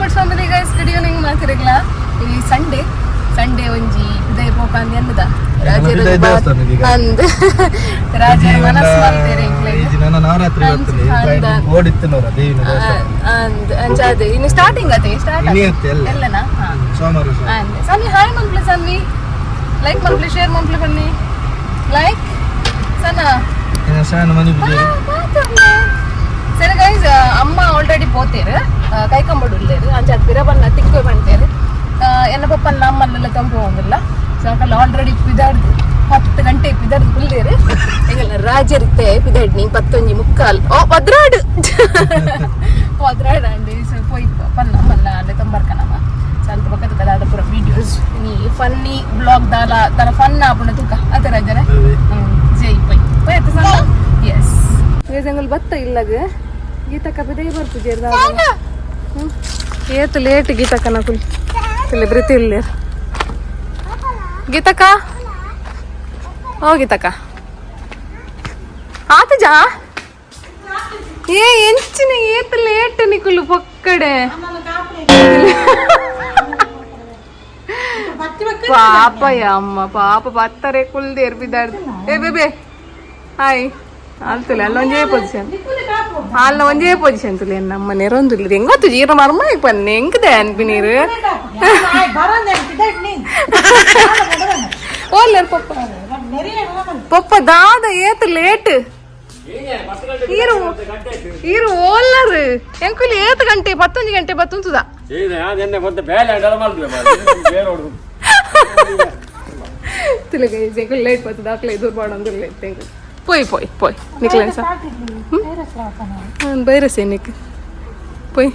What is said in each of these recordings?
Bhat family guys, good evening ಮಾತಿರಗ್ಲ. ಈ Sunday Sunday ಒಂಜಿ ಉದಯ ಪೋಪಾಂದಿ ಅನ್ನದ ಪಿದಾಯಿ ದೇವಸ್ಥಾನಕ್ಕೆ ಈಗ. ಅಂದ್ ರಾಜರ ಮನಸ್ಸು ಮಲ್ತೇರೆ ಎಂಕ್ಲೆಗ್. ಈ ದಿನ ನವರಾತ್ರಿ ಬರ್ತದೆ. ಅಂದ. ಓಡಿತ್ತಿನವರ ದೇವಿನ ದೇವಸ್ಥಾನ. ಅಂದ್ ಅಂಚ ಅದೇ ಇನ್ನು ಸ್ಟಾರ್ಟಿಂಗ್ ಅದೇ ಸ್ಟಾರ್ಟ್. ಇನಿ ಅತ್ತೆ ಎಲ್ಲ. ಎಲ್ಲನಾ ಹಾ. ಸೋಮವಾರ ಸೋಮವಾರ. ಅಂದ್ ಸನ್ನಿ ಹಾಯ್ ಮನ್ಪ್ಲೆ, ಸನ್ನಿ ಲೈಕ್ ಮನ್ಪ್ಲೆ, ಶೇರ್ ಮನ್ಪ್ಲೆ, ಬನ್ನಿ ಲೈಕ್ ಸಣ್ಣ. ಇನ್ನು ಸಣ್ಣ ಮನೆ ಬಿದ್ದಿದೆ. ಸರಿ ಗೈಸ್, ಅಮ್ಮ ಆಲ್ರೆಡಿ ಪೋತೇರು, ಕೈಕಂಬಡು ಉಲ್ಲೇರು. ಅಂಚ ಅದು ಪಿರ ಬಣ್ಣ ತಿಕ್ಕು ಬಂತೇರು. ಎನ್ನ ಪಪ್ಪನ ಅಮ್ಮನ್ನೆಲ್ಲ ತಂಪು ಹೋಗಿಲ್ಲ. ಸಾಕಲ್ಲ, ಆಲ್ರೆಡಿ ಪಿದಾಡ್ದು 10 ಗಂಟೆ ಪಿದಾಡ್ದು ಪುಲ್ಲೇರು. ಎಂಗಲ್ನ ರಾಜರಿತ್ತೆ ಪಿದಾಡ್ನಿ 10:45. ಓ 12 12 ಅಂಡಿ. ಸೊ ಪೋಯ್ ಪನ್ನ ಅಮ್ಮಲ್ಲ ಅಲ್ಲೇ ತಂಬರ್ಕನಮ್ಮ. ಸಂತ ಪಕ್ಕದ ಕದಾದ ಪೂರ ವೀಡಿಯೋಸ್ ನೀ ಫನ್ನಿ ಬ್ಲಾಗ್ ದಾಲ ದಾಲ ಫನ್ ಆಪುಂಡ ತೂಕ ಅತ ರಾಜರೇ. ಅದೇ. ಜೈ ಪೈ ಪೈ ಅತ್ತ ಸಣ್ಣ. ಎಸ್ ವೇಜಂಗಲ್ ಬತ್ತ ಇಲ್ಲಗ ಗೀತಕ್ಕ ಬಿದೇ ಬರ್ಪು ಜೇರ್ದ. ಏತು ಲೇಟ್ ಗೀತಕ್ಕ ನಕುಲ್ ಸೆಲೆಬ್ರಿಟಿ ಇಲ್ಲ. ಗೀತಕ್ಕ, ಓ ಗೀತಕ್ಕ, ಆತ ಜಾ. ಏ ಎಂಚಿನ ಏತ್ ಲೇಟ್ ನಿಕುಲು ಪೊಕ್ಕಡೆ? ಪಾಪ ಅಮ್ಮ ಪಾಪ ಬತ್ತಾರೆ ಕುಲ್ದೇರ್ ಬಿದ್ದಾಡ್ದು. ಏ ಬೇಬೆ ಹಾಯ್ ಆಲ್ತುಲೆ ಅಲ್ಲ ಒಂಜೇ ಪೊಸಿಷನ್ ಅಲ್ಲ ಒಂಜೇ ಪೊಸಿಷನ್ ತುಲೆ. ನಮ್ಮ ನೆರೊಂದುಲ್ಲ ಹೆಂಗೊತ್ತು ಜೀರ ಮರ್ಮ ಪನ್ನೆ ಎಂಕದೆ ಅನ್ಪಿ ನೀರು. ಓಲ್ಲರ್ ಪಪ್ಪ ಪಪ್ಪ ದಾದ ಏತ್ ಲೇಟ್ ಈರು ಈರು ಓಲ್ಲರ್ ಎಂಕುಲಿ ಏತ್ ಗಂಟೆ 11 ಗಂಟೆ ಬತ್ತುಂತುದ. ತುಲೆ ಗೈಸ್, ಎಂಕುಲು ಲೇಟ್ ಬತ್ತದ ದಾಖಲೆ ದೂರ ಬಾಡೊಂದುಲ್ಲ. ಎಂಕುಲು ಪೋಯ್ ಪೋಯ್ ಪೋಯ್ ನಿಕ್ಲೆನ್ ಸಾ ಬೈರಸ್ ನಿಕ್ ಪೋಯ್.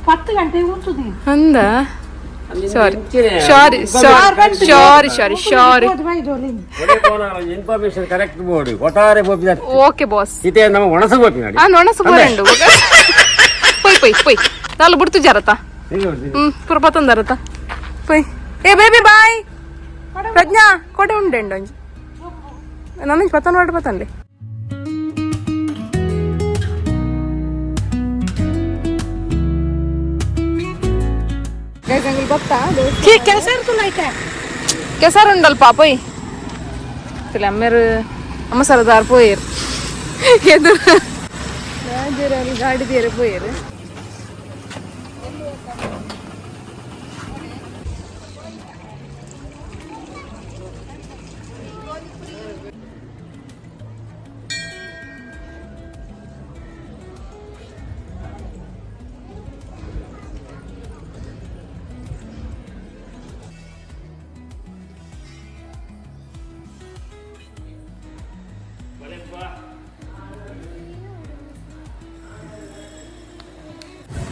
10 ಗಂಟೆ ಉಂಟುದಿ. ಅಂದ sorry sorry sorry sorry sorry sorry. Information correct board ಒಟ್ಟಾರೆ ಬೋಪಿ. Okay boss. ಇತ್ತೆ ನಮ್ಮ ಒಣಸು ಬೋಪಿ ಮಾಡಿ. ಆ ನೊಣಸು ಬೋರಂಡು. ಪೊಯ್ ಪೊಯ್ ಪೊಯ್ ನಾಲ್ ಬುಡ್ತು ಜಾರತ. ಹ್ಮ್ ಪೂರ ಪತ್ತೊಂದರತ ಪೊಯ್. ಏ ಬೇಬಿ ಬಾಯ್. ಪ್ರಜ್ಞಾ ಕೊಡೆ ಉಂಡೆಂಡು ಒಂಜಿ ನಾನು ಪತ್ತೊಂದು ವಾಡ ಪತ್ತನ್ಲೆ. ಕೆಲಸ ಇರ್ತಲ್ಲ ಐತೆ. ಕೆಸರು ಉಂಡಲ್ಪ ಪೊಯ್ ತುಲೆ. ಅಮ್ಮೇರು ಅಮ್ಮ ಸರದಾರ್ ಪೋಯರ್ ಎದುರು ರಾಜರಲ್ಲಿ ಗಾಡಿ ತೀರ ಪೋಯರು.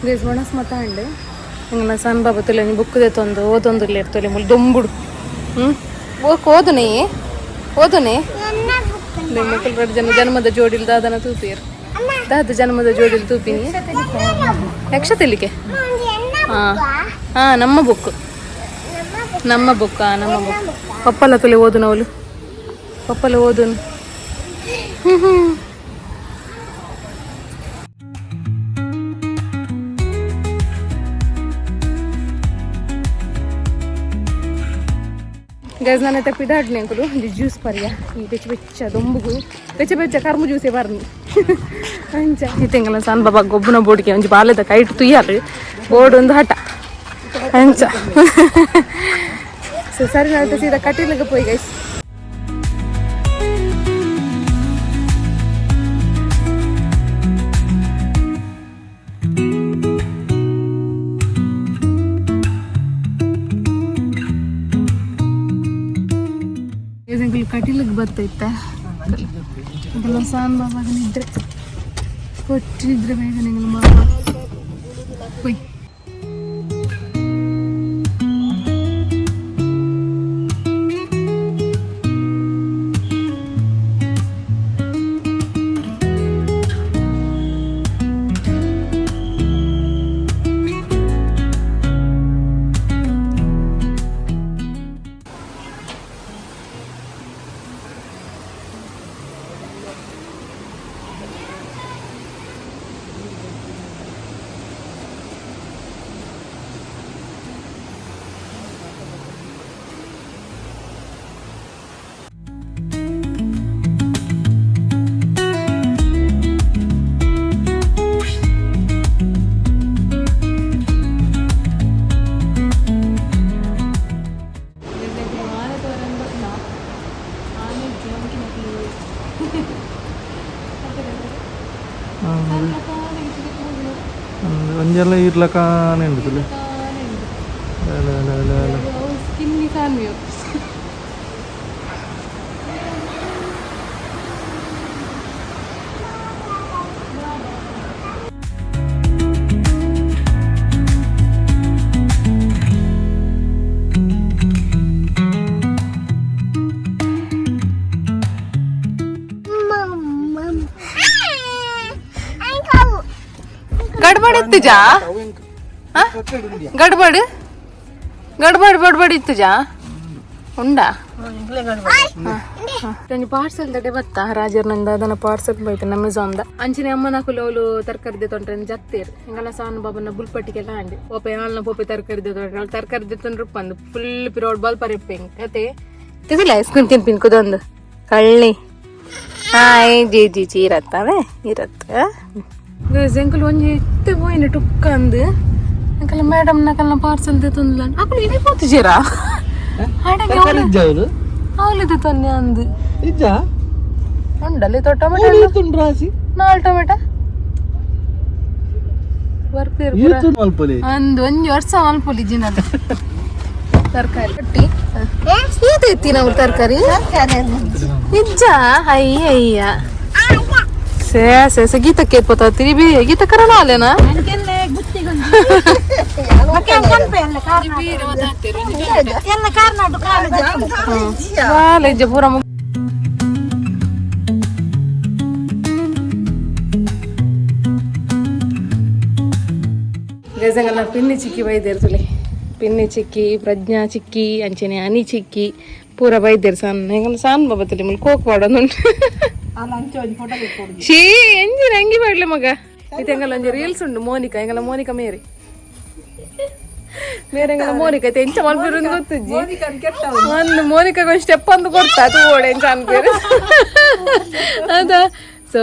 ಗೈಸ್, ಒಣಸ್ ಮತ್ತಾಂಡ್ ಎಂಗಲ ಸಣ್ಣ ಬಾಬಾ ತುಲೆ ಬುಕ್ ದೆತ್ತೊಂದು ಓದೊಂದು ಇರ್ತೊಲೆ ಮುಲ್ ದೊಂಬುಡು. ಹ್ಮ್ ಓಕ್ ಓದುನೆ ಓದುನೆ. ಮಕ್ಕಳು ರಡ್ಡ್ ಜನ ಜನ್ಮದ ಜೋಡಿಲ್ ದಾದನ ತೂಪಿಯರ್. ದಾದ ಜನ್ಮದ ಜೋಡಿಲ್ ತೂಪಿನಿ ಯಕ್ಷ ತೆಲಿಕೆ. ಹಾ ಹಾ, ನಮ್ಮ ಬುಕ್ ನಮ್ಮ ಬುಕ್ ನಮ್ಮ ಬುಕ್. ಪಪ್ಪಲ ತುಲೆ ಓದು ನವಲು ಪಪ್ಪಲ ಓದುನು. ಹ್ಮ್ ಹ್ಮ್. ಗೈಸ್, ನಾನು ಪಿದಾಡ್ನೆ ಅಂಕಲು ಒಂಜಿ ಜ್ಯೂಸ್ ಪರ್ಯ. ಈ ಬೆಚ್ಚ ಬೆಚ್ಚ ದೊಂಬುಗು ಬೆಚ್ಚ ಬೆಚ್ಚ ಕರ್ಮು ಜ್ಯೂಸೇ ಬರ್ನಿ ಅಂಚ. ಇತ್ತೆಂಗಲ ಸಣ್ಣ ಬಾಬಾ ಗೊಬ್ಬುನ ಬೋಡಿಗೆ ಒಂಜಿ ಬಾಲೆದ ಕೈಟ್ ತುಯ್ಯಾರು ಬೋರ್ಡ್ ಒಂದು ಹಠ ಅಂಚ. ಸೊ ಸರಿ, ನಾನು ಸೀದಾ ಕಟೀಲಿಗೆ ಪೋಯಿ ಗೈಸ್. ಎಂಕುಲು ಕಟೀಲಿಗೆ ಬರ್ತೈತೆ. ಎಂಕಲ್ನ ಸಣ್ಣ ಬಾಬಾಗ ನಿದ್ರೆ ಕೊಟ್ಟು ನಿದ್ರೆ ಬೇಗ ಎಂಕಲ್ ಬಾಬಾ ಪೊಯ್. ಒಂಜೆಲ್ಲ ಇರ್ಲಕಾನೆ ಉಂಡು. ಸ್ಕಿನ್ನಿ ಸಾನ್ವಿಯು. ಗಡ್ಬಡ್ ಇತ್ತುಜಾ? ಗಡ್ಬಡ್ ಗಡ್ಬಡ್ ಬಡ್ಬಡ್ ಇತ್ತುಜಾ? ಉಂಡಾ? ಪಾರ್ಸೆಲ್ ದಡೆ ಬತ್ತ ರಾಜರ್ ನಂದ ಅದನ್ನ ಪಾರ್ಸೆಲ್ ಬೈತೆ ಅಮೆಝಾನ್ the ಅಂಚಿನ ಅಮ್ಮನ ಕುಲೋಲು ತರಕಾರಿ ತೊಂಟ್ರೆ ಜತ್ತೇರ್ ಎಂಗಲ ಸಾನು ಬಾಬನ ಬುಲ್ಪಟ್ಟಿಗೆಲ್ಲ ಅಂಡಿ ಓಪೆ ಆಲ್ನ ಪೋಪೆ ತರಕಾರಿ ತೊಂಟ್ರೆ ತರಕಾರಿ ತೊಂದ್ರೆ ಬಂದು ಫುಲ್ ಪಿರೋಡ್ ಬಾಲ್ ಪರಿಪ್ಪೆ ಕತೆ ತಿದಿಲ್ಲ. ಐಸ್ ಕ್ರೀಮ್ ತಿನ್ಪಿನ್ ಕುದೊಂದು ಕಳ್ಳಿ. ಹಾಯ್ ಜಿ ಜಿ ಜಿ ಇರತ್ತವೆ ಇರತ್ತ. ಎಂಕಲ್ ಒಂಜಿ ಇತ್ತೆ ಪೋಯಿನ ಟುಕ್ಕ ಅಂದ್ ಎಂಕಲ ಮೇಡಮ್ ನಕಲ್ನ ಪಾರ್ಸೆಲ್ ದೆತ್ತೊಂದುಲ್ಲ. ಅಕುಲು ಇಡೀ ಪೋತುಜೆರಾ? ಇಜ್ಜ? ಅವಲಿದೆ ತೊನ್ನೆ ಅಂದ್. ಇಜ್ಜ? ಉಂಡಲ್ಲಿ ಟೊಮೆಟೊ. ರಾಸಿ. ನಾಲ್ ಟೊಮೆಟೊ ಬರ್ಪೇರು. ಈತು ಮಲ್ಪೊಲಿ. ಅಂದ್ ಒಂಜಿ ವರ್ಷ ಮಲ್ಪೊಲಿ ಜಿನದ ತರಕಾರಿ ಕಟ್ಟಿ ಈತ ಇತ್ತಿ ನಾವು ತರಕಾರಿ ಇಜ್ಜ. ಅಯ್ಯ ಅಯ್ಯ ಸೇ ಸೇ ಸೇ ಗೀತಕ್ಕೆ ಪೋತ ತಿರಿಬಿ ಗೀತ ಕರಣ ಅಲ್ಲೇನಾ? ವಾಲ ಇಜ್ಜ ಪೂರ. ಗಜಂಗಲ ಪಿನ್ನಿ ಚಿಕ್ಕಿ ಬೈದೇರ್ ತುಲೆ. ಪಿನ್ನಿ ಚಿಕ್ಕಿ, ಪ್ರಜ್ಞಾ ಚಿಕ್ಕಿ, ಅಂಚನೆ ಅನಿ ಚಿಕ್ಕಿ ಪೂರ ಬೈದೇರ್. ಸಣ್ಣ ಹೆಂಗಲ್ಲ ಸಣ್ಣ ಬಾಬಾ ತುಲೆ ಮುಲ್ ಕೋಕ್ ಪಾಡೊಂದುಂಟು. ಶೀ ಎಂಜಿನ ಅಂಗಿ ಪಾಡ್ಲೆ ಮಗ. ಇತ್ತೆ ಎಂಗಲ ಒಂಜಿ ರೀಲ್ಸ್ ಉಂಡು. ಮೋನಿಕಾ ಎಂಗಲ ಮೋನಿಕಾ ಮೇರಿ ಮೇರೆ ಎಂಗಲ ಮೋನಿಕಾ ಇತ್ತೆ ಎಂಚ ಮಲ್ಪುರು ಗೊತ್ತುಜ್ಜಿ. ಒಂದು ಮೋನಿಕಾ ಒಂದು ಸ್ಟೆಪ್ ಅಂದು ಕೊಡ್ತಾ ತೂವೊಡೆ ಎಂಚ ಅನ್ಪೇರು ಅದ. ಸೊ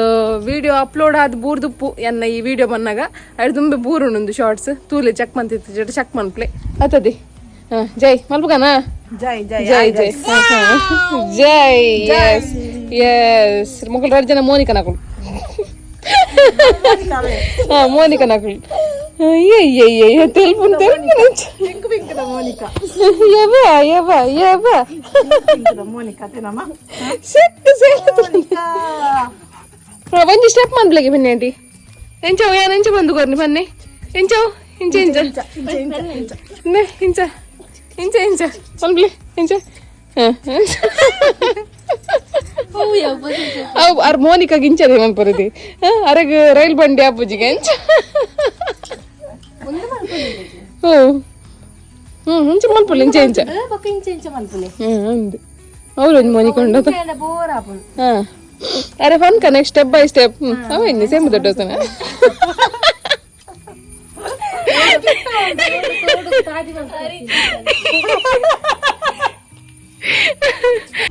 ವಿಡಿಯೋ ಅಪ್ಲೋಡ್ ಆದ ಬೂರ್ದುಪ್ಪು ಎನ್ನ ಈ ವಿಡಿಯೋ ಬಂದಾಗ ಅಡ್ ತುಂಬೆ ಬೂರುಂಡು ಶಾರ್ಟ್ಸ್ ತೂಲೆ. ಚೆಕ್ ಮಂತಿತ್ತು ಜಡ ಚೆಕ್ ಮನ್ಪ್ಲೆ ಅತದಿ. ಹಾ ಜೈ ಮಲ್ಪುಗನಾ? ಜೈ ಜೈ. ಜೈ ಜೈ ಜೈ. ಎಸ್ ಎಸ್ ಮೊಕಲ್ ರಡ್ ಜನ ಮೋನಿಕಾ ನಕುಲು. ಹಾ ಮೋನಿಕಾ ನಕುಲು. ಅಯ್ಯಯ್ಯಯ್ಯ ತೆಲ್ಪುನ್ ತೆಲ್ಪುನ್. Pink pink the Monika. ಯವ ಯವ ಯವ. ಪಿಂಕ್ the Monika ತಿನಮ್ಮ. Set set. ಮೋನಿಕಾ. ಒಂಜಿ ಸ್ಟೆಪ್ ಮನ್ಪ್ಲೆಗೆ ಬನ್ನಿ ಆಂಟಿ. ಎಂಚವು ಯಾನ್ ಎಂಚ ಬಂದು ಕೊರ್ನಿ ಬನ್ನಿ. ಎಂಚವು ಇಂಚ ಇಂಚ. ಇಂಚ ಇಂಚ ಇಂಚ. ನೆ ಇಂಚ ಇಂಚ ಇಂಚ ಮನ್ಪ್ಲೆ ಇಂಚ. ಅವು ಅರ್ ಮೋನಿಕಾ ಗಿಂಚದೆ ಮನ್ಪುರದಿ ಅರೆಗ್ ರೈಲ್ ಬಂಡಿ ಅಪ್ಪುಜಿಗೆ ಎಂಚ. ಹ್ಞೂ ಹ್ಞೂ ಇಂಚ ಮನ್ಪುಲೆ ಇಂಚ ಇಂಚ. ಇಂಚ ಇಂಚ ಮನ್ಪುಲೆ. ಹ್ಞೂ ಅಂದು ಅವ್ರು ಒಂಜಿ ಮೋನಿಕಾ ಉಂಡತ. ಬೋರ್ ಆಪುಂಡು. ಹಾ ಅರೆ fun connect step by step. ಅವ ಇನ್ನು ಸೇಮ್ ದೊಡ್ಡ.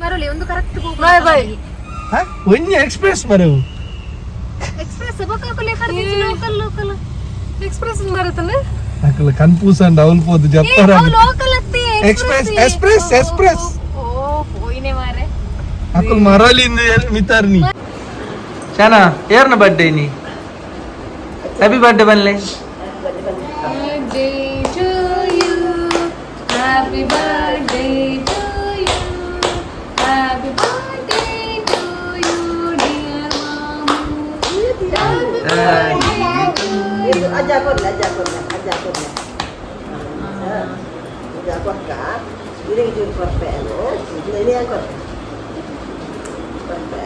ಮರಳಿ ಒಂದು ಕರೆಕ್ಟ್. Bye bye. ಒಂಜಿ ಎಕ್ಸ್ಪ್ರೆಸ್ ಬರವು. Express local local. ಎಕ್ಸ್ಪ್ರೆಸ್ ಬರುತ್ತಲ್ಲ. ಅಕಲ ಕನ್ಫ್ಯೂಸ್ ಅಂಡ್ ಅವಲ್ ಪೋದು ಜಪ್ಪರ. ಲೋಕಲ್ ಅತ್ತಿ. Express express express. ಓ ಪೋಯಿನೆ ಮಾರೆ. ಅಕಲ್ ಮರಲಿಂದ ಮಿತಾರ್ನಿ. ಶಾನಾ, ಏರ್ನ ಬರ್ಡೇ ನೀ? ಹ್ಯಾಪಿ ಬರ್ಡೇ ಬನ್ಲೆ. Birthday to you. Happy birthday to you. Happy birthday to you, dear Mamu. Happy birthday to you. ಅಜ್ಜ ಕೊಡ್ಲ, ಅಜ್ಜ ಕೊಡ್ಲ, ಅಜ್ಜ ಕೊಡ್ಲ, ಅಜ್ಜ ಕೊಟ್ಟ. ಇಲ್ಲಿಗೆ ಚೂರು ಕೊರ್ಪೆ, ಇಲ್ಲಿಗೆ ಕೊರ್ಪೆ ಕೊರ್ಪೆ.